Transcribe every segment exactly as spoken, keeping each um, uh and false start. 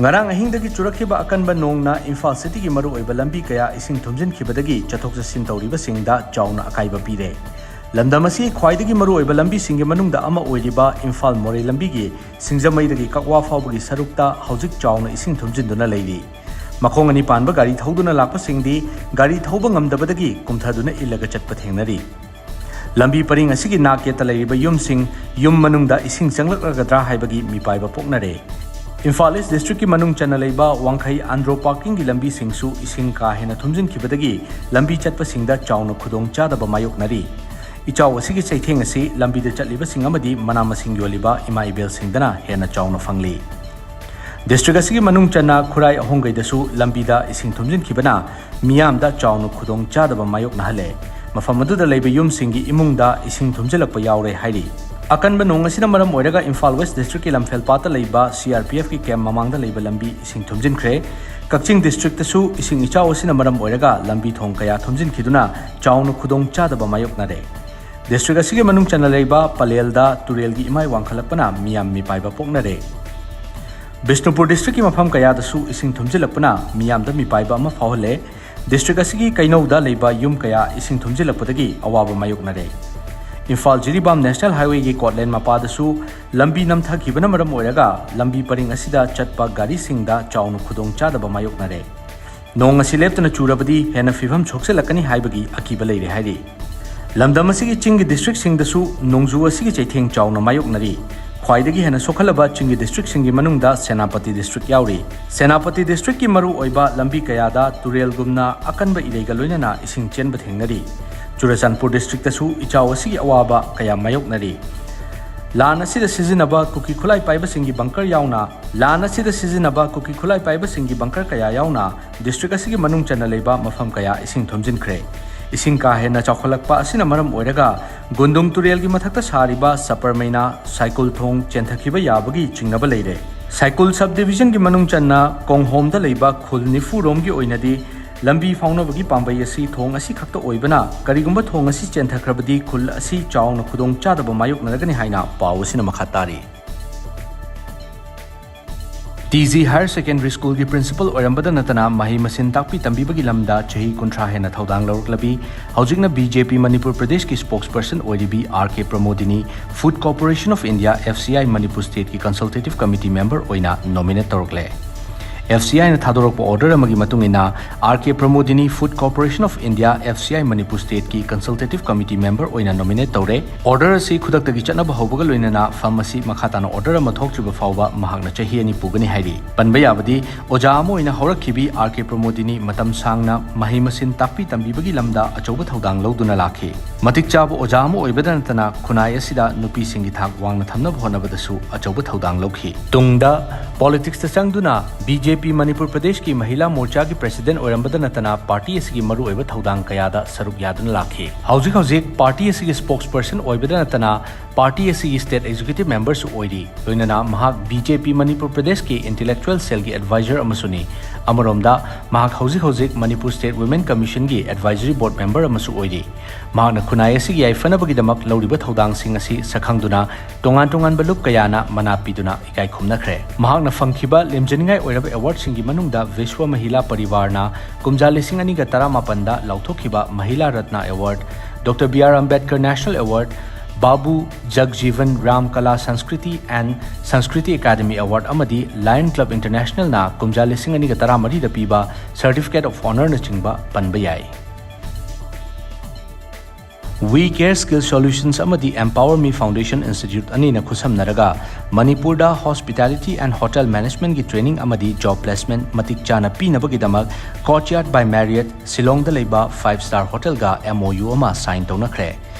ꯉꯔꯥꯡ ꯑꯍꯤꯡꯗꯒꯤ ꯆꯨꯔꯛꯈꯤꯕ ꯑꯀꯟꯕ ꯅꯣꯡꯅ ꯏꯝꯐꯥꯜ ꯁꯤꯇꯤꯒꯤ ꯃꯔꯨꯑꯣꯏꯕ ꯂꯝꯕꯤ ꯀꯌꯥ ꯏꯁꯤꯡ ꯊꯨꯝꯖꯤꯟꯈꯤꯕꯗꯒꯤ ꯆꯠꯊꯣꯛ ꯆꯠꯁꯤꯟ ꯇꯧꯔꯤꯕꯁꯤꯡꯗ ꯆꯥꯎꯅ ꯑꯀꯥꯏꯕ ꯄꯤꯔꯦ꯫ ꯂꯝꯗꯝ ꯑꯁꯤꯒꯤ ꯈ꯭ꯋꯥꯏꯗꯒꯤ ꯃꯔꯨꯑꯣꯏꯕ ꯂꯝꯕꯤꯁꯤꯡꯒꯤ ꯃꯅꯨꯡꯗ ꯑꯃ ꯑꯣꯏꯔꯤꯕ ꯏꯝꯐꯥꯜ ꯃꯣꯔꯦ ꯂꯝꯕꯤꯒꯤ ꯁꯤꯡꯖꯃꯩꯗꯒꯤ ꯀꯛꯋꯥ ꯐꯥꯎꯕꯒꯤ ꯁꯔꯨꯛꯇ ꯍꯧꯖꯤꯛ ꯆꯥꯎꯅ ꯏꯁꯤꯡ ꯊꯨꯝꯖꯤꯟꯗꯨꯅ ꯂꯩꯔꯤ꯫ ꯃꯈꯣꯡ ꯑꯅꯤ ꯄꯥꯟꯕ ꯒꯥꯔꯤ ꯊꯧꯗꯨꯅ ꯂꯥꯛꯄꯁꯤꯡꯗꯤ ꯒꯥꯔꯤ ꯊꯧꯕ ꯉꯝꯗꯕꯗꯒꯤ ꯀꯨꯝꯊꯗꯨꯅ ꯏꯜꯂꯒ ꯆꯠꯄ ꯊꯦꯡꯅꯔꯤ꯫ ꯂꯝꯕꯤ ꯄꯔꯤꯡ ꯑꯁꯤꯒꯤ ꯅꯥꯛ ꯌꯦꯠꯇ ꯂꯩꯔꯤꯕ ꯌꯨꯝꯁꯤꯡ, ꯌꯨꯝ ꯃꯅꯨꯡꯗ ꯏꯁꯤꯡ ꯆꯪꯂꯛꯂꯒꯗ꯭ꯔꯥ ꯍꯥꯏꯕꯒꯤ ꯃꯤꯄꯥꯏꯕ ꯄꯣꯛꯅꯔꯦ꯫ ꯏꯝꯐꯥꯜ ꯏꯁ ꯗꯤꯁꯇ꯭ꯔꯤꯛꯀꯤ ꯃꯅꯨꯡ ꯆꯟꯅ ꯂꯩꯕ ꯋꯥꯡꯈꯩ ꯑꯟꯗ꯭ꯔꯣ ꯄꯥꯔꯀꯤꯡꯒꯤ ꯂꯝꯕꯤꯁꯤꯡꯁꯨ ꯏꯁꯤꯡ ꯀꯥ ꯍꯦꯟꯅ ꯊꯨꯝꯖꯤꯟꯈꯤꯕꯗꯒꯤ ꯂꯝꯕꯤ ꯆꯠꯄꯁꯤꯡꯗ ꯆꯥꯎꯅ ꯈꯨꯗꯣꯡ ꯆꯥꯗꯕ ꯃꯥꯌꯣꯛꯅꯔꯤ꯫ ꯏꯆꯥꯎ ꯑꯁꯤꯒꯤ ꯆꯩꯊꯦꯡ ꯑꯁꯤ ꯂꯝꯕꯤꯗ ꯆꯠꯂꯤꯕꯁꯤꯡ ꯑꯃꯗꯤ ꯃꯅꯥ ꯃꯁꯤꯡ ꯌꯣꯜꯂꯤꯕ ꯏꯃꯥ ꯏꯕꯦꯜꯁꯤꯡꯗꯅ ꯍꯦꯟꯅ ꯆꯥꯎꯅ ꯐꯪꯂꯤ꯫ ꯗꯤꯁꯇ꯭ꯔꯤꯛ ꯑꯁꯤꯒꯤ ꯃꯅꯨꯡ ꯆꯟꯅ ꯈꯨꯔꯥꯏ ꯑꯍꯣꯡꯒꯩꯗꯁꯨ ꯂꯝꯕꯤꯗ ꯏꯁꯤꯡ ꯊꯨꯝꯖꯤꯟꯈꯤꯕꯅ ꯃꯤꯌꯥꯝꯗ ꯆꯥꯎꯅ ꯈꯨꯗꯣꯡ ꯆꯥꯗꯕ ꯃꯥꯌꯣꯛꯅꯍꯜꯂꯦ꯫ ꯃꯐꯝ ꯑꯗꯨꯗ ꯂꯩꯕ ꯌꯨꯝꯁꯤꯡꯒꯤ ꯏꯃꯨꯡꯗ ꯏꯁꯤꯡ ꯊꯨꯝꯖꯤꯜꯂꯛꯄ ꯌꯥꯎꯔꯦ ꯍꯥꯏꯔꯤ꯫ ꯑꯀꯟꯕ ꯅꯣꯡ ꯑꯁꯤꯅ ꯃꯔꯝ ꯑꯣꯏꯔꯒ ꯏꯝꯐꯥꯜ ꯋꯦꯁ ꯗꯤꯁꯇ꯭ꯔꯤꯛꯀꯤ ꯂꯝꯐꯦꯜꯄꯥꯠꯇ ꯂꯩꯕ ꯁꯤ ꯑꯥꯔ ꯄꯤ ꯑꯦꯐꯀꯤ ꯀꯦꯝꯞ ꯃꯃꯥꯡꯗ ꯂꯩꯕ ꯂꯝꯕꯤ ꯏꯁꯤꯡ ꯊꯨꯝꯖꯤꯟꯈ꯭ꯔꯦ꯫ ꯀꯛꯆꯤꯡ ꯗꯤꯁꯇ꯭ꯔꯤꯛꯇꯁꯨ ꯏꯁꯤꯡ ꯏꯆꯥꯎ ꯑꯁꯤꯅ ꯃꯔꯝ ꯑꯣꯏꯔꯒ ꯂꯝꯕꯤ ꯊꯣꯡ ꯀꯌꯥ ꯊꯨꯝꯖꯤꯟꯈꯤꯗꯨꯅ ꯆꯥꯎꯅ ꯈꯨꯗꯣꯡ ꯆꯥꯗꯕ ꯃꯥꯌꯣꯛꯅꯔꯦ꯫ ꯗꯤꯁꯇ꯭ꯔꯤꯛ ꯑꯁꯤꯒꯤ ꯃꯅꯨꯡ ꯆꯟꯅ ꯂꯩꯕ ꯄꯂꯦꯜꯗ ꯇꯨꯔꯦꯜꯒꯤ ꯏꯃꯥꯏ ꯋꯥꯡꯈꯠꯂꯛꯄꯅ ꯃꯤꯌꯥꯝ ꯃꯤꯄꯥꯏꯕ ꯄꯣꯛꯅꯔꯦ꯫ ꯕꯤꯁꯅꯨꯄꯨꯔ ꯗꯤꯁꯇ꯭ꯔꯤꯛꯀꯤ ꯃꯐꯝ ꯀꯌꯥꯗꯁꯨ ꯏꯁꯤꯡ ꯊꯨꯝꯖꯤꯜꯂꯛꯄꯅ ꯃꯤꯌꯥꯝꯗ ꯃꯤꯄꯥꯏꯕ ꯑꯃ ꯐꯥꯎꯍꯜꯂꯦ꯫ ꯗꯤꯁꯇ꯭ꯔꯤꯛ ꯑꯁꯤꯒꯤ ꯀꯩꯅꯧꯗ ꯂꯩꯕ ꯌꯨꯝ ꯀꯌꯥ ꯏꯁꯤꯡ ꯊꯨꯝꯖꯤꯜꯂꯛꯄꯗꯒꯤ ꯑꯋꯥꯕ ꯃꯥꯌꯣꯛꯅꯔꯦ꯫ ꯏꯝꯐꯥꯜ ꯖꯤꯔꯤꯕꯥꯝ ꯅꯦꯁꯅꯦꯜ ꯍꯥꯏꯋꯦꯒꯤ ꯀꯣꯠꯂꯦꯟ ꯃꯄꯥꯗꯁꯨ ꯂꯝꯕꯤ ꯅꯝꯊꯈꯤꯕꯅ ꯃꯔꯝ ꯑꯣꯏꯔꯒ ꯂꯝꯕꯤ ꯄꯔꯤꯡ ꯑꯁꯤꯗ ꯆꯠꯄ ꯒꯥꯔꯤꯁꯤꯡꯗ ꯆꯥꯎꯅ ꯈꯨꯗꯣꯡ ꯆꯥꯗꯕ ꯃꯥꯌꯣꯛꯅꯔꯦ꯫ ꯅꯣꯡ ꯑꯁꯤ ꯂꯦꯞꯇꯅ ꯆꯨꯔꯕꯗꯤ ꯍꯦꯟꯅ ꯐꯤꯚꯝ ꯁꯣꯛꯆꯤꯜꯂꯛꯀꯅꯤ ꯍꯥꯏꯕꯒꯤ ꯑꯀꯤꯕ ꯂꯩꯔꯦ ꯍꯥꯏꯔꯤ꯫ ꯂꯝꯗꯝ ꯑꯁꯤꯒꯤ ꯆꯤꯡꯒꯤ ꯗꯤꯁꯇ꯭ꯔꯤꯛꯁꯤꯡꯗꯁꯨ ꯅꯣꯡꯖꯨ ꯑꯁꯤꯒꯤ ꯆꯩꯊꯦꯡ ꯆꯥꯎꯅ ꯃꯥꯌꯣꯛꯅꯔꯤ꯫ ꯈ꯭ꯋꯥꯏꯗꯒꯤ ꯍꯦꯟꯅ ꯁꯣꯛꯍꯜꯂꯕ ꯆꯤꯡꯒꯤ ꯗꯤꯁꯇ꯭ꯔꯤꯛꯁꯤꯡꯒꯤ ꯃꯅꯨꯡꯗ ꯁꯦꯅꯥꯄꯇꯤ ꯗꯤꯁꯇ꯭ꯔꯤꯛ ꯌꯥꯎꯔꯤ꯫ ꯁꯦꯅꯥꯄꯇꯤ ꯗꯤꯁꯇ꯭ꯔꯤꯛꯀꯤ ꯃꯔꯨ ꯑꯣꯏꯕ ꯂꯝꯕꯤ ꯀꯌꯥꯗ ꯇꯨꯔꯦꯜꯒꯨꯝꯅ ꯑꯀꯟꯕ ꯏꯔꯩꯒ ꯂꯣꯏꯅꯅ ꯏꯁꯤꯡ ꯆꯦꯟꯕ ꯊꯦꯡꯅꯔꯤ꯫ ꯆꯨꯔꯆꯥꯟꯄꯨꯔ ꯗꯤꯁꯇ꯭ꯔꯤꯛꯇꯁꯨ ꯏꯆꯥꯎ ꯑꯁꯤꯒꯤ ꯑꯋꯥꯕ ꯀꯌꯥ ꯃꯥꯌꯣꯛꯅꯔꯤ꯫ ꯂꯥꯟ ꯑꯁꯤꯗ ꯁꯤꯖꯤꯟꯅꯕ ꯀꯨꯀꯤ ꯈꯨꯠꯂꯥꯏ ꯄꯥꯏꯕꯁꯤꯡꯒꯤ ꯕꯪꯀꯔ ꯌꯥꯎꯅ, ꯂꯥꯟ ꯑꯁꯤꯗ ꯁꯤꯖꯤꯟꯅꯕ ꯀꯨꯀꯤ ꯈꯨꯠꯂꯥꯏ ꯄꯥꯏꯕꯁꯤꯡꯒꯤ ꯕꯪꯀꯔ ꯀꯌꯥ ꯌꯥꯎꯅ ꯗꯤꯁꯇ꯭ꯔꯤꯛ ꯑꯁꯤꯒꯤ ꯃꯅꯨꯡ ꯆꯟꯅ ꯂꯩꯕ ꯃꯐꯝ ꯀꯌꯥ ꯏꯁꯤꯡ ꯊꯨꯝꯖꯤꯟꯈ꯭ꯔꯦ꯫ ꯏꯁꯤꯡ ꯀꯥ ꯍꯦꯟꯅ ꯆꯥꯎꯈꯠꯂꯛꯄ ꯑꯁꯤꯅ ꯃꯔꯝ ꯑꯣꯏꯔꯒ ꯒꯨꯟꯗꯨꯡ ꯇꯨꯔꯦꯜꯒꯤ ꯃꯊꯛꯇ ꯁꯥꯔꯤꯕ ꯁꯄꯔꯃꯩꯅꯥ ꯁꯥꯏꯀꯨꯜ ꯊꯣꯡ ꯆꯦꯟꯊꯈꯤꯕ ꯌꯥꯕꯒꯤ ꯆꯤꯡꯅꯕ ꯂꯩꯔꯦ꯫ ꯁꯥꯏꯀꯨꯜ ꯁꯕ ꯗꯤꯕꯤꯖꯟꯒꯤ ꯃꯅꯨꯡ ꯆꯟꯅ ꯀꯣꯡꯍꯣꯝꯗ ꯂꯩꯕ ꯈꯨꯜ ꯅꯤꯐꯨ ꯔꯣꯝꯒꯤ ꯑꯣꯏꯅꯗꯤ ꯂꯝꯕꯤ ꯐꯥꯎꯅꯕꯒꯤ ꯄꯥꯝꯕꯩ ꯑꯁꯤ ꯊꯣꯡ ꯑꯁꯤ ꯈꯛꯇ ꯑꯣꯏꯕꯅ, ꯀꯔꯤꯒꯨꯝꯕ ꯊꯣꯡ ꯑꯁꯤ ꯆꯦꯟꯊꯈ꯭ꯔꯕꯗꯤ ꯈꯨꯜ ꯑꯁꯤ ꯆꯥꯎꯅ ꯈꯨꯗꯣꯡ ꯆꯥꯗꯕ ꯃꯥꯌꯣꯛꯅꯔꯒꯅꯤ ꯍꯥꯏꯅ ꯄꯥꯎ ꯑꯁꯤꯅ ꯃꯈꯥ ꯇꯥꯔꯤ꯫ T G Higher Secondary Schoolꯒꯤ principal ꯑꯣꯏꯔꯝꯕꯗ ꯅꯠꯇꯅ ꯃꯍꯩ ꯃꯁꯤꯡ ꯇꯥꯛꯄꯤ ꯇꯝꯕꯤꯕꯒꯤ ꯂꯝꯗ ꯆꯍꯤ ꯀꯨꯟꯊ꯭ꯔꯥ ꯍꯦꯟꯅ ꯊꯧꯗꯥꯡ ꯂꯧꯔꯛꯂꯕꯤ, ꯍꯧꯖꯤꯛꯅ ꯕꯤ ꯖꯦ ꯄꯤ ꯃꯅꯤꯄꯨꯔ ꯄ꯭ꯔꯗꯦꯁꯀꯤ spokesperson ꯑꯣꯏꯔꯤꯕꯤ ꯑꯥꯔ ꯀꯦ ꯄ꯭ꯔꯃꯣꯗꯤꯅꯤ Food Corporation of India, F C I, Manipur stateꯀꯤ consultative committee member ꯑꯣꯏꯅ nominate ꯇꯧꯔꯛꯂꯦ꯫ F C Iꯅ ꯊꯥꯗꯣꯔꯛꯄ order ꯑꯃꯒꯤ ꯃꯇꯨꯡ ꯏꯟꯅ, ꯑꯥꯔ ꯀꯦ ꯄ꯭ꯔꯃꯣꯗꯤꯅꯤ Food Corporation of India, F C I, Manipur stateꯀꯤ consultative committee member ꯑꯣꯏꯅ nominate ꯇꯧꯔꯦ꯫ Order ꯑꯁꯤ ꯈꯨꯗꯛꯇꯒꯤ ꯆꯠꯅꯕ ꯍꯧꯕꯒ ꯂꯣꯏꯅꯅ firm ꯑꯁꯤ ꯃꯈꯥ ꯇꯥꯅ order ꯑꯃ ꯊꯣꯛꯇ꯭ꯔꯤꯕ ꯐꯥꯎꯕ ꯃꯍꯥꯛꯅ ꯆꯍꯤ ꯑꯅꯤ ꯄꯨꯒꯅꯤ ꯍꯥꯏꯔꯤ꯫ ꯄꯟꯕ ꯌꯥꯕꯗꯤ, ꯑꯣꯖꯥ ꯑꯃ ꯑꯣꯏꯅ ꯍꯧꯔꯛꯈꯤꯕꯤ ꯑꯥꯔ ꯀꯦ ꯄ꯭ꯔꯃꯣꯗꯤꯅꯤ ꯃꯇꯝ ꯁꯥꯡꯅ ꯃꯍꯩ ꯃꯁꯤꯡ ꯇꯥꯛꯄꯤ ꯇꯝꯕꯤꯕꯒꯤ ꯂꯝꯗ ꯑꯆꯧꯕ ꯊꯧꯗꯥꯡ ꯂꯧꯗꯨꯅ ꯂꯥꯛꯈꯤ꯫ ꯃꯇꯤꯛ ꯆꯥꯕ ꯑꯣꯖꯥ ꯑꯃ ꯑꯣꯏꯕꯗ ꯅꯠꯇꯅ ꯈꯨꯟꯅꯥꯏ ꯑꯁꯤꯗ ꯅꯨꯄꯤꯁꯤꯡꯒꯤ ꯊꯥꯛ ꯋꯥꯡꯅ ꯊꯝꯅꯕ ꯍꯣꯠꯅꯕꯗꯁꯨ ꯑꯆꯧꯕ ꯊꯧꯗꯥꯡ ꯂꯧꯈꯤ꯫ ꯇꯨꯡꯗ politicsꯇ ꯆꯪꯗꯨꯅ ꯕꯤ ꯖꯦ ꯄꯤ ꯃꯅꯤꯄꯨꯔ ꯄ꯭ꯔꯗꯦꯁꯀꯤ ꯃꯍꯤꯂꯥ ꯃꯣꯔꯆꯥꯒꯤ president ꯑꯣꯏꯔꯝꯕꯗ ꯅꯠꯇꯅ party ꯑꯁꯤꯒꯤ ꯃꯔꯨꯑꯣꯏꯕ ꯊꯧꯗꯥꯡ ꯀꯌꯥꯗ ꯁꯔꯨꯛ ꯌꯥꯗꯨꯅ ꯂꯥꯛꯈꯤ꯫ ꯍꯧꯖꯤꯛ ꯍꯧꯖꯤꯛ party ꯑꯁꯤꯒꯤ spokesperson ꯑꯣꯏꯕꯗ ꯅꯠꯇꯅ party ꯑꯁꯤꯒꯤ state executive memberꯁꯨ ꯑꯣꯏꯔꯤ꯫ ꯂꯣꯏꯅꯅ ꯃꯍꯥꯛ ꯕꯤ ꯖꯦ ꯄꯤ ꯃꯅꯤꯄꯨꯔ ꯄ꯭ꯔꯗꯦꯁꯀꯤ intellectual cellꯒꯤ advisor ꯑꯃꯁꯨꯅꯤ꯫ ꯑꯃꯔꯣꯝꯗ ꯃꯍꯥꯛ ꯍꯧꯖꯤꯛ ꯍꯧꯖꯤꯛ Manipur State Women Commissionꯒꯤ advisory board member ꯑꯃꯁꯨ ꯑꯣꯏꯔꯤ꯫ ꯃꯍꯥꯛꯅ ꯈꯨꯟꯅꯥꯏ ꯑꯁꯤꯒꯤ ꯌꯥꯏꯐꯅꯕꯒꯤꯗꯃꯛ ꯂꯧꯔꯤꯕ ꯊꯧꯗꯥꯡꯁꯤꯡ ꯑꯁꯤ ꯁꯛꯈꯪꯗꯨꯅ ꯇꯣꯉꯥꯟ ꯇꯣꯉꯥꯟꯕ ꯂꯨꯞ ꯀꯌꯥꯅ ꯃꯅꯥ ꯄꯤꯗꯨꯅ ꯏꯀꯥꯏ ꯈꯨꯝꯅꯈ꯭ꯔꯦ꯫ ꯃꯍꯥꯛꯅ ꯐꯪꯈꯤꯕ ꯂꯦꯝꯖꯅꯤꯡꯉꯥꯏ ꯑꯣꯏꯔꯕ awardꯁꯤꯡꯒꯤ ꯃꯅꯨꯡꯗ ꯕꯤꯁ꯭ꯋ ꯃꯍꯤꯂꯥ ꯄꯔꯤꯋꯥꯔꯅ ꯀꯨꯝꯖꯥ ꯂꯤꯁꯤꯡ ꯑꯅꯤꯒ ꯇꯔꯥꯃꯥꯄꯟꯗ ꯂꯥꯎꯊꯣꯛꯈꯤꯕ Mahila Ratna award, doctor B R Ambedkar National Award, Babu Jagjivan Ram Kala Sanskriti and Sanskriti Academy Award ꯑꯃꯗꯤ Lion Club Internationalꯅ ꯀꯨꯝꯖꯥ ꯂꯤꯁꯤꯡ ꯑꯅꯤꯒ ꯇꯔꯥꯃꯔꯤꯗ ꯄꯤꯕ Certificate of Honourꯅꯆꯤꯡꯕ ꯄꯟꯕ ꯌꯥꯏ꯫ We Care Skill Solutions ꯑꯃꯗꯤ Empower Me Foundation Institute ꯑꯅꯤꯅ ꯈꯨꯠꯁꯝꯅꯔꯒ ꯃꯅꯤꯄꯨꯔꯗ hospitality and hotel managementꯀꯤ training ꯑꯃꯗꯤ job placement ꯃꯇꯤꯛ ꯆꯥꯅ ꯄꯤꯅꯕꯒꯤꯗꯃꯛ Courtyard by Marriott ꯁꯤꯂꯣꯡꯗ ꯂꯩꯕ five star hotelꯒ M O U ꯑꯃ sign ꯇꯧꯅꯈ꯭ꯔꯦ꯫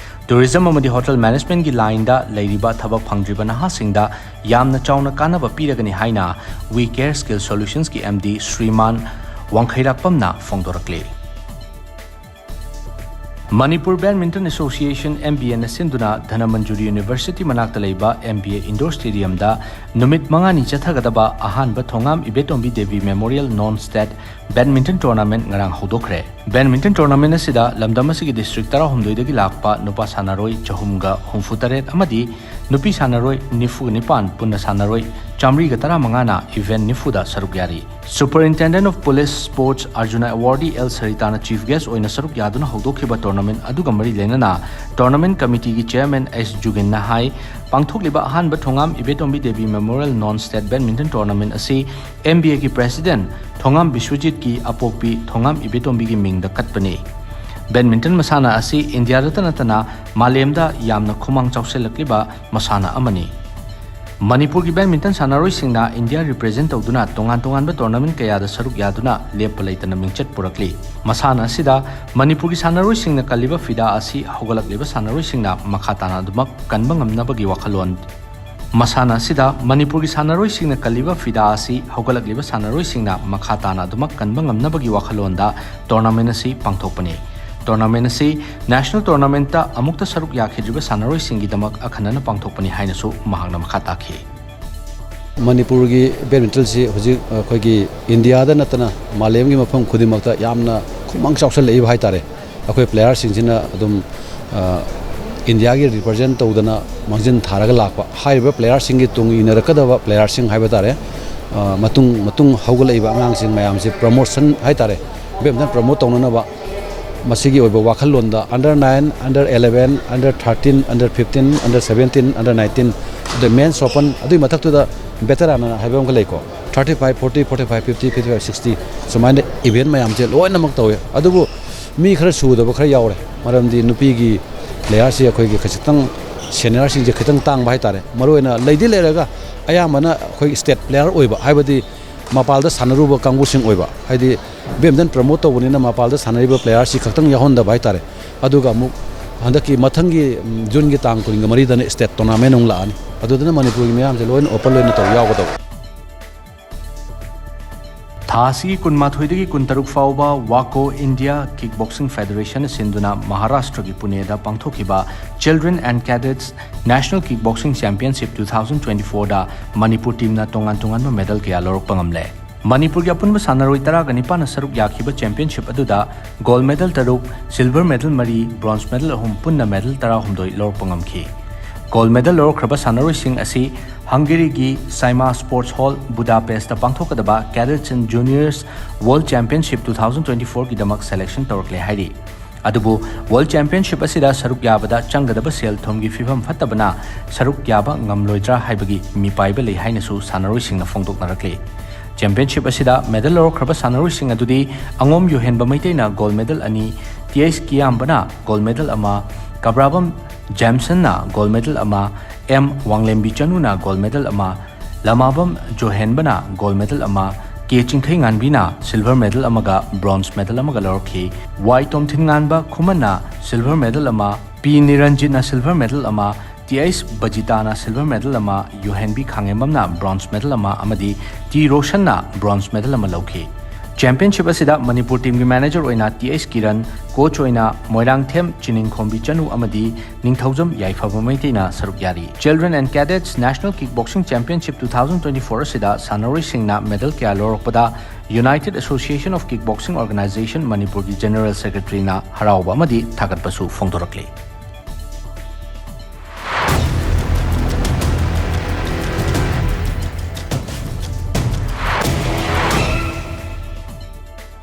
Tourism ꯑꯃꯗꯤ hotel managementꯀꯤ lineꯗ ꯂꯩꯔꯤꯕ ꯊꯕꯛ ꯐꯪꯗ꯭ꯔꯤꯕ ꯅꯍꯥꯁꯤꯡꯗ ꯌꯥꯝꯅ ꯆꯥꯎꯅ ꯀꯥꯟꯅꯕ ꯄꯤꯔꯒꯅꯤ ꯍꯥꯏꯅ We Care Skill Solutionsꯀꯤ M D ꯁ꯭ꯔꯤꯃꯥꯟ ꯋꯥꯡꯈꯩꯔꯥꯛꯄꯝꯅ ꯐꯣꯡꯗꯣꯔꯛꯂꯤ꯫ Manipur Badminton Association, M B Aꯅ ꯁꯤꯟꯗꯨꯅ ꯙꯅꯃꯟꯖꯨꯔꯤ University ꯃꯅꯥꯛꯇ ꯂꯩꯕ M B A Indoor Stadiumꯗ ꯅꯨꯃꯤꯠ ꯃꯉꯥꯅꯤ ꯆꯠꯊꯒꯗꯕ ꯑꯍꯥꯟꯕ ꯊꯣꯉꯥꯝ ꯏꯕꯦꯇꯣꯝꯕꯤ Devi Memorial Non State Badminton Tournament ꯉꯔꯥꯡ ꯍꯧꯗꯣꯛꯈ꯭ꯔꯦ꯫ Badminton tournament ꯑꯁꯤꯗ ꯂꯝꯗꯝ ꯑꯁꯤꯒꯤ district ꯇꯔꯥꯍꯨꯝꯗꯣꯏꯗꯒꯤ ꯂꯥꯛꯄ ꯅꯨꯄꯥ ꯁꯥꯟꯅꯔꯣꯏ ꯆꯍꯨꯝꯒ ꯍꯨꯝꯐꯨꯇꯔꯦꯠ ꯑꯃꯗꯤ ꯅꯨꯄꯤ ꯁꯥꯟꯅꯔꯣꯏ ꯅꯤꯐꯨꯅꯤꯄꯥꯟ, ꯄꯨꯟꯅ ꯁꯥꯟꯅꯔꯣꯏ ꯆꯥꯃꯔꯤꯒ ꯇꯔꯥꯃꯉꯥꯅ ꯏꯚꯦꯟꯠ ꯅꯤꯐꯨꯗ ꯁꯔꯨꯛ ꯌꯥꯔꯤ꯫ Superintendent of Police Sports Arjuna Awardee L ꯁꯔꯤꯇꯥꯅ ꯆꯤꯐ ꯒꯦꯁ꯭ꯠ ꯑꯣꯏꯅ ꯁꯔꯨꯛ ꯌꯥꯗꯨꯅ ꯍꯧꯗꯣꯛꯈꯤꯕ ꯇꯣꯔꯅꯥꯃꯦꯟꯠ ꯑꯗꯨꯒ ꯃꯔꯤ ꯂꯩꯅꯅ ꯇꯣꯔꯅꯥꯃꯦꯟꯠ ꯀꯃꯤꯇꯤꯒꯤ ꯆꯦꯌꯔꯃꯦꯟ ꯑꯦꯁ ꯖꯨꯒꯤꯟꯅ ꯍꯥꯏ, ꯄꯥꯡꯊꯣꯛꯂꯤꯕ ꯑꯍꯥꯟꯕ ꯊꯣꯉꯥꯝ ꯏꯕꯦꯇꯣꯝꯕꯤ ꯗꯦꯕꯤ ꯃꯦꯃꯣꯔꯤꯌꯦꯜ ꯅꯣꯟ ꯁ꯭ꯇꯦꯠ ꯕꯦꯗꯃꯤꯟꯇꯟ ꯇꯣꯔꯅꯥꯃꯦꯟꯠ ꯑꯁꯤ ꯑꯦꯝ ꯕꯤ ꯑꯦꯒꯤ ꯄ꯭ꯔꯦꯁꯤꯗꯦꯟꯠ ꯊꯣꯉꯥꯝ ꯕꯤꯁ꯭ꯋꯖꯤꯠꯀꯤ ꯑꯄꯣꯛꯄꯤ ꯊꯣꯉꯥꯝ ꯏꯕꯦꯇꯣꯝꯕꯤꯒꯤ ꯃꯤꯡꯗ ꯀꯠꯄꯅꯤ꯫ ꯕꯦꯗꯃꯤꯟꯇꯟ ꯃꯁꯥꯟꯅ ꯑꯁꯤ ꯏꯟꯗꯤꯌꯥꯗꯇ ꯅꯠꯇꯅ ꯃꯥꯂꯦꯝꯗ ꯌꯥꯝꯅ ꯈꯨꯃꯥꯡ ꯆꯥꯎꯁꯤꯜꯂꯛꯂꯤꯕ ꯃꯁꯥꯟꯅ ꯑꯃꯅꯤ꯫ ꯃꯅꯤꯄꯨꯔꯒꯤ ꯕꯦꯗꯃꯤꯟꯇꯟ ꯁꯥꯟꯅꯔꯣꯏꯁꯤꯡꯅ ꯏꯟꯗꯤꯌꯥ ꯔꯤꯄ꯭ꯔꯦꯖꯦꯟꯠ ꯇꯧꯗꯨꯅ ꯇꯣꯉꯥꯟ ꯇꯣꯉꯥꯟꯕ ꯇꯣꯔꯅꯥꯃꯦꯟꯠ ꯀꯌꯥꯗ ꯁꯔꯨꯛ ꯌꯥꯗꯨꯅ ꯂꯦꯞꯄ ꯂꯩꯇꯅ ꯃꯤꯡꯆꯠ ꯄꯨꯔꯛꯂꯤ꯫ ꯃꯁꯥꯟꯅ ꯑꯁꯤꯗ ꯃꯅꯤꯄꯨꯔꯒꯤ ꯁꯥꯟꯅꯔꯣꯏꯁꯤꯡꯅ ꯀꯜꯂꯤꯕ ꯐꯤꯗꯥ ꯑꯁꯤ ꯍꯧꯒꯠꯂꯛꯂꯤꯕ ꯁꯥꯟꯅꯔꯣꯏꯁꯤꯡꯅ ꯃꯈꯥ ꯇꯥꯅ ꯑꯗꯨꯃꯛ ꯀꯟꯕ ꯉꯝꯅꯕꯒꯤ ꯋꯥꯈꯜꯂꯣꯟ ꯃꯁꯥꯟꯅ ꯑꯁꯤꯗ ꯃꯅꯤꯄꯨꯔꯒꯤ ꯁꯥꯟꯅꯔꯣꯏꯁꯤꯡꯅ ꯀꯜꯂꯤꯕ ꯐꯤꯗꯥ ꯑꯁꯤ ꯍꯧꯒꯠꯂꯛꯂꯤꯕ ꯁꯥꯟꯅꯔꯣꯏꯁꯤꯡꯅ ꯃꯈꯥ ꯇꯥꯅ ꯑꯗꯨꯃꯛ ꯀꯟꯕ ꯉꯝꯅꯕꯒꯤ ꯋꯥꯈꯜꯂꯣꯟꯗ ꯇꯣꯔꯅꯥꯃꯦꯟꯠ ꯑꯁꯤ ꯄꯥꯡꯊꯣꯛꯄꯅꯤ꯫ ꯇꯣꯔꯅꯥꯃꯦꯟꯠ ꯑꯁꯤ ꯅꯦꯁꯅꯦꯜ ꯇꯣꯔꯅꯥꯃꯦꯟꯠꯇ ꯑꯃꯨꯛꯇ ꯁꯔꯨꯛ ꯌꯥꯈꯤꯗ꯭ꯔꯤꯕ ꯁꯥꯟꯅꯔꯣꯏꯁꯤꯡꯒꯤꯗꯃꯛ ꯑꯈꯟꯅꯅ ꯄꯥꯡꯊꯣꯛꯄꯅꯤ ꯍꯥꯏꯅꯁꯨ ꯃꯍꯥꯛꯅ ꯃꯈꯥ ꯇꯥꯈꯤ꯫ ꯃꯅꯤꯄꯨꯔꯒꯤ ꯕꯦꯗꯃꯤꯟꯇꯟꯁꯤ ꯍꯧꯖꯤꯛ ꯑꯩꯈꯣꯏꯒꯤ ꯏꯟꯗꯤꯌꯥꯗ ꯅꯠꯇꯅ ꯃꯥꯂꯦꯝꯒꯤ ꯃꯐꯝ ꯈꯨꯗꯤꯡꯃꯛꯇ ꯌꯥꯝꯅ ꯈꯨꯃꯥꯡ ꯆꯥꯎꯁꯜꯂꯛꯏꯕ ꯍꯥꯏꯇꯥꯔꯦ꯫ ꯑꯩꯈꯣꯏ ꯄ꯭ꯂꯦꯌꯥꯔꯁꯤꯡꯁꯤꯅ ꯑꯗꯨꯝ, ꯑ, ꯏꯟꯗꯤꯌꯥꯒꯤ ꯔꯤꯄ꯭ꯔꯖꯦꯟ ꯇꯧꯗꯅ ꯃꯥꯡꯖꯤꯟ ꯊꯥꯔꯒ ꯂꯥꯛꯄ꯫ ꯍꯥꯏꯔꯤꯕ ꯄ꯭ꯂꯦꯌꯥꯔꯁꯤꯡꯒꯤ ꯇꯨꯡ ꯏꯟꯅꯔꯛꯀꯗꯕ ꯄ꯭ꯂꯦꯌꯥꯔꯁꯤꯡ ꯍꯥꯏꯕ ꯇꯥꯔꯦ꯫ ꯑ, ꯃꯇꯨꯡ, ꯃꯇꯨꯡ ꯍꯧꯒꯠꯂꯛꯏꯕ ꯑꯉꯥꯡꯁꯤꯡ ꯃꯌꯥꯝꯁꯦ ꯄ꯭ꯔꯃꯣꯁꯟ ꯍꯥꯏꯇꯥꯔꯦ, ꯕꯦꯗꯃꯤꯟꯇꯟ ꯄ꯭ꯔꯃꯣꯠ ꯇꯧꯅꯅꯕ ꯃꯁꯤꯒꯤ ꯑꯣꯏꯕ ꯋꯥꯈꯜꯂꯣꯟꯗ under nine, under eleven, under thirteen, under fifteen, under seventeen, under nineteen, ꯑꯗꯩ ꯃꯦꯟꯁ ꯑꯣꯄꯟ, ꯑꯗꯨꯒꯤ ꯃꯊꯛꯇꯨꯗ ꯚꯦꯇꯔꯥꯟ ꯍꯥꯏꯕ ꯑꯃꯒ ꯂꯩꯀꯣ, thirty five, forty, forty five, fifty, fifty five, sixty, ꯁꯨꯃꯥꯏꯅ ꯏꯚꯦꯟꯠ ꯃꯌꯥꯝꯁꯦ ꯂꯣꯏꯅꯃꯛ ꯇꯧꯋꯦ꯫ ꯑꯗꯨꯕꯨ ꯃꯤ ꯈꯔ ꯁꯨꯗꯕ ꯈꯔ ꯌꯥꯎꯔꯦ, ꯃꯔꯝꯗꯤ ꯅꯨꯄꯤꯒꯤ ꯄ꯭ꯂꯦꯌꯥꯔꯁꯤ ꯑꯩꯈꯣꯏꯒꯤ ꯈꯖꯤꯛꯇꯪ ꯁꯦꯅꯤꯌꯔꯁꯤꯡꯁꯦ ꯈꯤꯇꯪ ꯇꯥꯡꯕ ꯍꯥꯏꯇꯥꯔꯦ꯫ ꯃꯔꯨꯑꯣꯏꯅ ꯂꯩꯗꯤ ꯂꯩꯔꯒ ꯑꯌꯥꯝꯕꯅ ꯑꯩꯈꯣꯏ ꯁ꯭ꯇꯦꯠ ꯄ꯭ꯂꯦꯌꯥꯔ ꯑꯣꯏꯕ, ꯍꯥꯏꯕꯗꯤ ꯃꯄꯥꯜꯗ ꯁꯥꯟꯅꯔꯨꯕ ꯀꯥꯡꯕꯨꯁꯤꯡ ꯑꯣꯏꯕ, ꯍꯥꯏꯗꯤ ꯕꯦꯗꯃꯤꯟꯇꯟ ꯄ꯭ꯔꯃꯣꯠ ꯇꯧꯕꯅꯤꯅ ꯃꯄꯥꯜꯗ ꯁꯥꯟꯅꯔꯤꯕ ꯄ꯭ꯂꯦꯌꯥꯔꯁꯤ ꯈꯛꯇꯪ ꯌꯥꯎꯍꯟꯗꯕ ꯍꯥꯏꯇꯥꯔꯦ꯫ ꯑꯗꯨꯒ ꯑꯃꯨꯛ ꯍꯟꯗꯛꯀꯤ ꯃꯊꯪꯒꯤ, ꯎꯝ, ꯖꯨꯟꯒꯤ ꯇꯥꯡ ꯀꯨꯟꯒ ꯃꯔꯤꯗꯅ ꯁ꯭ꯇꯦꯠ ꯇꯣꯔꯅꯥꯃꯦꯟꯠ ꯑꯃꯨꯛ ꯂꯥꯛꯑꯅꯤ꯫ ꯑꯗꯨꯗꯅ ꯃꯅꯤꯄꯨꯔꯒꯤ ꯃꯌꯥꯝꯁꯦ ꯂꯣꯏꯅ ꯑꯣꯄꯟ ꯂꯣꯏꯅ ꯇꯧ ꯌꯥꯎꯒꯗꯧꯕ꯫ ꯊꯥ ꯑꯁꯤꯒꯤ ꯀꯨꯟꯃꯥꯊꯣꯏꯗꯒꯤ ꯀꯨꯟꯇꯔꯨꯛ ꯐꯥꯎꯕ ꯋꯥꯀꯣ ꯏꯟꯗꯤꯌꯥ ꯀꯤꯛ ꯕꯣꯛꯁꯤꯡ ꯐꯦꯗꯔꯦꯁꯟꯅ ꯁꯤꯟꯗꯨꯅ ꯃꯍꯥꯔꯥꯁꯇ꯭ꯔꯒꯤ ꯄꯨꯅꯦꯗ ꯄꯥꯡꯊꯣꯛꯈꯤꯕ Children and Cadets National Kick Boxing Championship two thousand twenty fourꯗ Manipur ꯇꯤꯝꯅ ꯇꯣꯉꯥꯟ ꯇꯣꯉꯥꯟꯕ ꯃꯦꯗꯜ ꯀꯌꯥ ꯂꯧꯔꯛꯄ ꯉꯝꯂꯦ꯫ ꯃꯅꯤꯄꯨꯔꯒꯤ ꯑꯄꯨꯟꯕ ꯁꯥꯟꯅꯔꯣꯏ ꯇꯔꯥꯒ ꯅꯤꯄꯥꯟꯅ ꯁꯔꯨꯛ ꯌꯥꯈꯤꯕ ꯆꯦꯝꯄꯤꯌꯟꯁꯤꯞ ꯑꯗꯨꯗ ꯒꯣꯜꯗ ꯃꯦꯗꯜ ꯇꯔꯨꯛ, ꯁꯤꯜꯚꯔ ꯃꯦꯗꯜ ꯃꯔꯤ, ꯕ꯭ꯔꯣꯟꯖ ꯃꯦꯗꯜ ꯑꯍꯨꯝ, ꯄꯨꯟꯅ ꯃꯦꯗꯜ ꯇꯔꯥꯍꯨꯝꯗꯣꯏ ꯂꯧꯔꯛꯄ ꯉꯝꯈꯤ꯫ Gold medal ꯂꯧꯔꯛꯈ꯭ꯔꯕ ꯁꯥꯟꯅꯔꯣꯏꯁꯤꯡ ꯑꯁꯤ ꯍꯪꯒꯦꯔꯤꯒꯤ ꯁꯥꯏꯃꯥ Sports Hall, ꯕꯨꯗꯥꯄꯦꯁꯇ ꯄꯥꯡꯊꯣꯛꯀꯗꯕ Cadets and Juniors World Championship two thousand twenty-fourꯒꯤꯗꯃꯛ selection ꯇꯧꯔꯛꯂꯦ ꯍꯥꯏꯔꯤ꯫ ꯑꯗꯨꯕꯨ World Championship ꯑꯁꯤꯗ ꯁꯔꯨꯛ ꯌꯥꯕꯗ ꯆꯪꯒꯗꯕ ꯁꯦꯜ ꯊꯨꯝꯒꯤ ꯐꯤꯕꯝ ꯐꯠꯇꯕꯅ ꯁꯔꯨꯛ ꯌꯥꯕ ꯉꯝꯂꯣꯏꯗ꯭ꯔꯥ ꯍꯥꯏꯕꯒꯤ ꯃꯤꯄꯥꯏꯕ ꯂꯩ ꯍꯥꯏꯅꯁꯨ ꯁꯥꯟꯅꯔꯣꯏꯁꯤꯡꯅ ꯐꯣꯡꯗꯣꯛꯅꯔꯛꯂꯤ꯫ Championship ꯑꯁꯤꯗ medal ꯂꯧꯔꯛꯈ꯭ꯔꯕ ꯁꯥꯟꯅꯔꯣꯏꯁꯤꯡ ꯑꯗꯨꯗꯤ ꯑꯉꯣꯝ ꯌꯣꯍꯦꯟꯕ ꯃꯩꯇꯩꯅ gold medal ꯑꯅꯤ, ꯇꯤ ꯑꯩꯆ ꯀꯤꯌꯥꯝꯕꯅ gold medal ꯑꯃ, ꯀꯕ꯭ꯔꯥꯕꯝ ꯖꯦꯝꯁꯟꯅ gold medal ꯑꯃ, ꯑꯦꯝ ꯋꯥꯡꯂꯦꯝꯕꯤ ꯆꯅꯨꯅ gold medal ꯑꯃ, ꯂꯃꯥꯕꯝ ꯖꯣꯍꯦꯟꯕꯅ gold medal ꯑꯃ, ꯀꯦ ꯆꯤꯡꯈꯩꯉꯥꯟꯕꯤꯅ silver medal ꯑꯃꯒ bronze medal ꯑꯃꯒ ꯂꯧꯔꯛꯈꯤ꯫ ꯋꯥꯏ ꯇꯣꯝꯊꯤꯟꯉꯥꯟꯕ ꯈꯨꯃꯟꯅ silver medal ꯑꯃ, ꯄꯤ ꯅꯤꯔꯟꯖꯤꯠꯅ silver medal ꯑꯃ, ꯇꯤ ꯑꯩꯆ ꯕꯖꯤꯇꯥꯅ silver medal ꯑꯃ, ꯌꯣꯍꯦꯟꯕꯤ ꯈꯥꯉꯦꯝꯕꯝꯅ bronze medal ꯑꯃ ꯑꯃꯗꯤ ꯇꯤ ꯔꯣꯁꯟꯅ bronze medal ꯑꯃ ꯂꯧꯈꯤ꯫ Championship ꯑꯁꯤꯗ ꯃꯅꯤꯄꯨꯔ teamꯒꯤ manager ꯑꯣꯏꯅ ꯇꯤ ꯑꯩꯆ ꯀꯤꯔꯟ, coach ꯑꯣꯏꯅ ꯃꯣꯏꯔꯥꯡꯊꯦꯝ ꯆꯤꯅꯤꯡꯈꯣꯝꯕꯤ ꯆꯅꯨ ꯑꯃꯗꯤ ꯅꯤꯡꯊꯧꯖꯝ ꯌꯥꯏꯐꯕ ꯃꯩꯇꯩꯅ ꯁꯔꯨꯛ ꯌꯥꯔꯤ꯫ Children and Cadets National Kickboxing Championship two thousand twenty-four ꯑꯁꯤꯗ ꯁꯥꯟꯅꯔꯣꯏꯁꯤꯡꯅ medal ꯀꯌꯥ ꯂꯧꯔꯛꯄꯗ United Association of Kickboxing Organization ꯃꯅꯤꯄꯨꯔꯒꯤ general secretaryꯅ ꯍꯔꯥꯎꯕ ꯑꯃꯗꯤ ꯊꯥꯒꯠꯄꯁꯨ ꯐꯣꯡꯗꯣꯔꯛꯂꯤ꯫